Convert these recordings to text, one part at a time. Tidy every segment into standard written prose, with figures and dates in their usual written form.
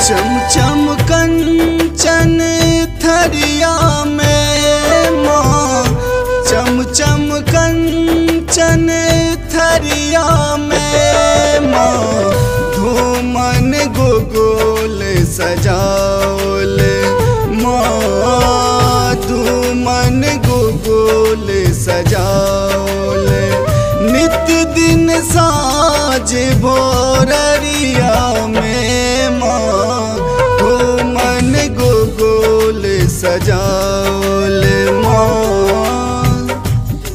चमचम कंचन थरिया में माँ, चमचम कंचन थरिया में माँ, धूमन गोगोल सजाओल माँ, धूमन गोगोल सजाओल। नित दिन साँझ भोररिया में माँ, धूमन गोगोल सजाओल माँ।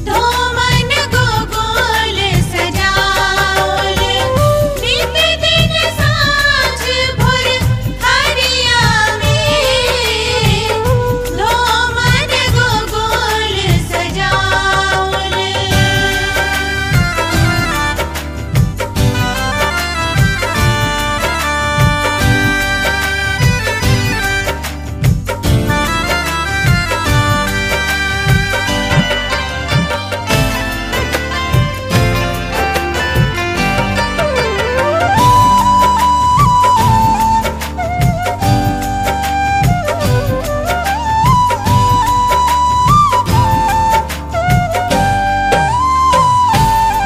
धूमन गोगोल सजाओल नित दिन साँझ भोर हरिया में, धूमन गोगोल सजाओल।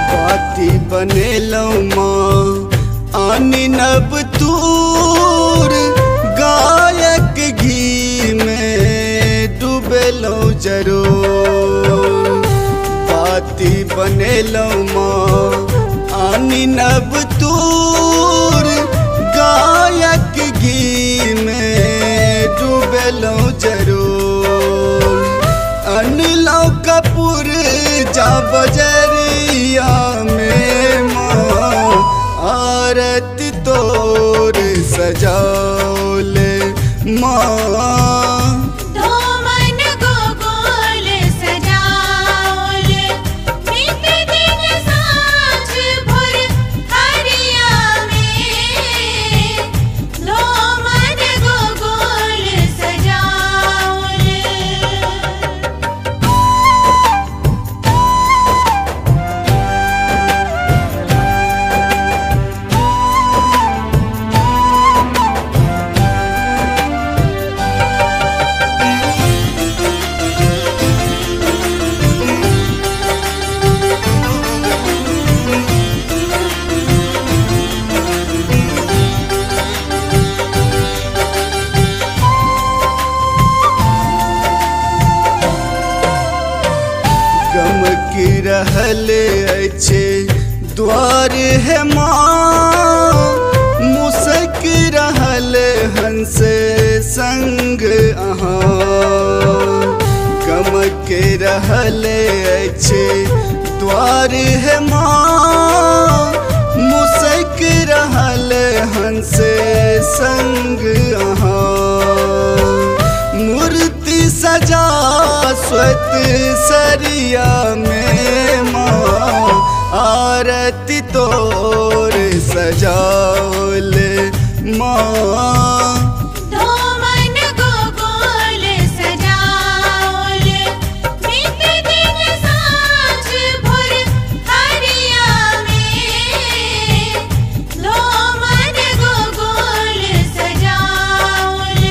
बाती बनेलौं माँ आनी नब तूर, गायक घी में डूबेलौं जरूर। बाती बनेलौं माँ आनी नब तूर, गायक घी में डूबेलौं जरूर। अनलौं कपूर जा बजरिया में माँ, आरती तोर सजाओल माँ। धूमन गोगोल सजाओल नित दिन साँझ भोर हरिया में, धूमन गोगोल सजाओल। गमक रहल अछि द्वार है माँ, मुसक रहल हंस संग अहाँ। गमक रहल अछि द्वार है माँ, मुसक रहल हंस संग अहाँ। मूर्ति सजा स्वत सरिया में माँ, आरती तोर सजाओल माँ। धूमन गोगोल सजाओल नित दिन साँझ भोर हरिया में, धूमन गोगोल सजाओल।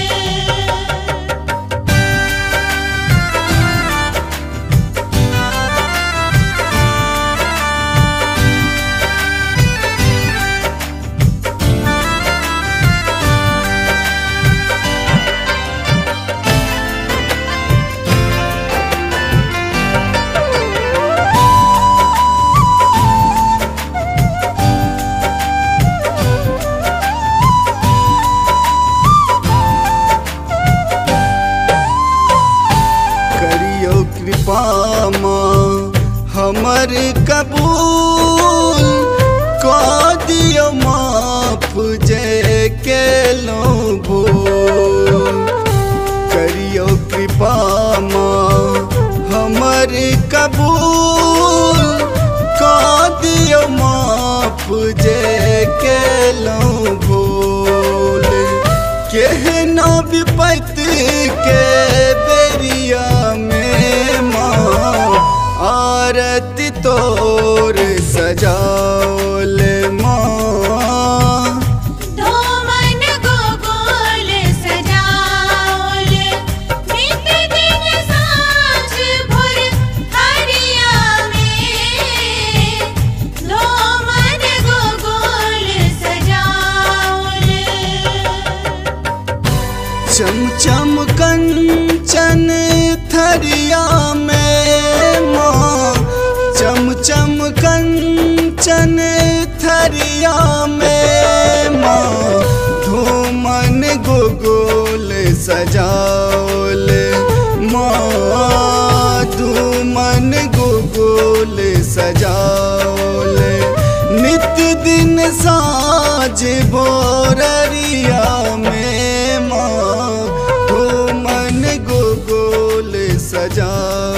करियो कृपा माँ हमर कबूल, कऽ दियौ माफ जे केलौं भूल। करियो कृपा माँ हमर कबूल, कऽ दियौ माफ जे केलौं भूल। केहनो विपत्ति के बेरिया में माँ, आरती तोर सजाओल माँ। धूमन गोगोल चमचम कंचन थरिया में माँ, चमचम कंचन थरिया में माँ, धूमन गोगोल सजाओल माँ, धूमन गोगोल सजाओल। नित दिन साँझ भोररिया में माँ, धूमन गोगोल सजाओल।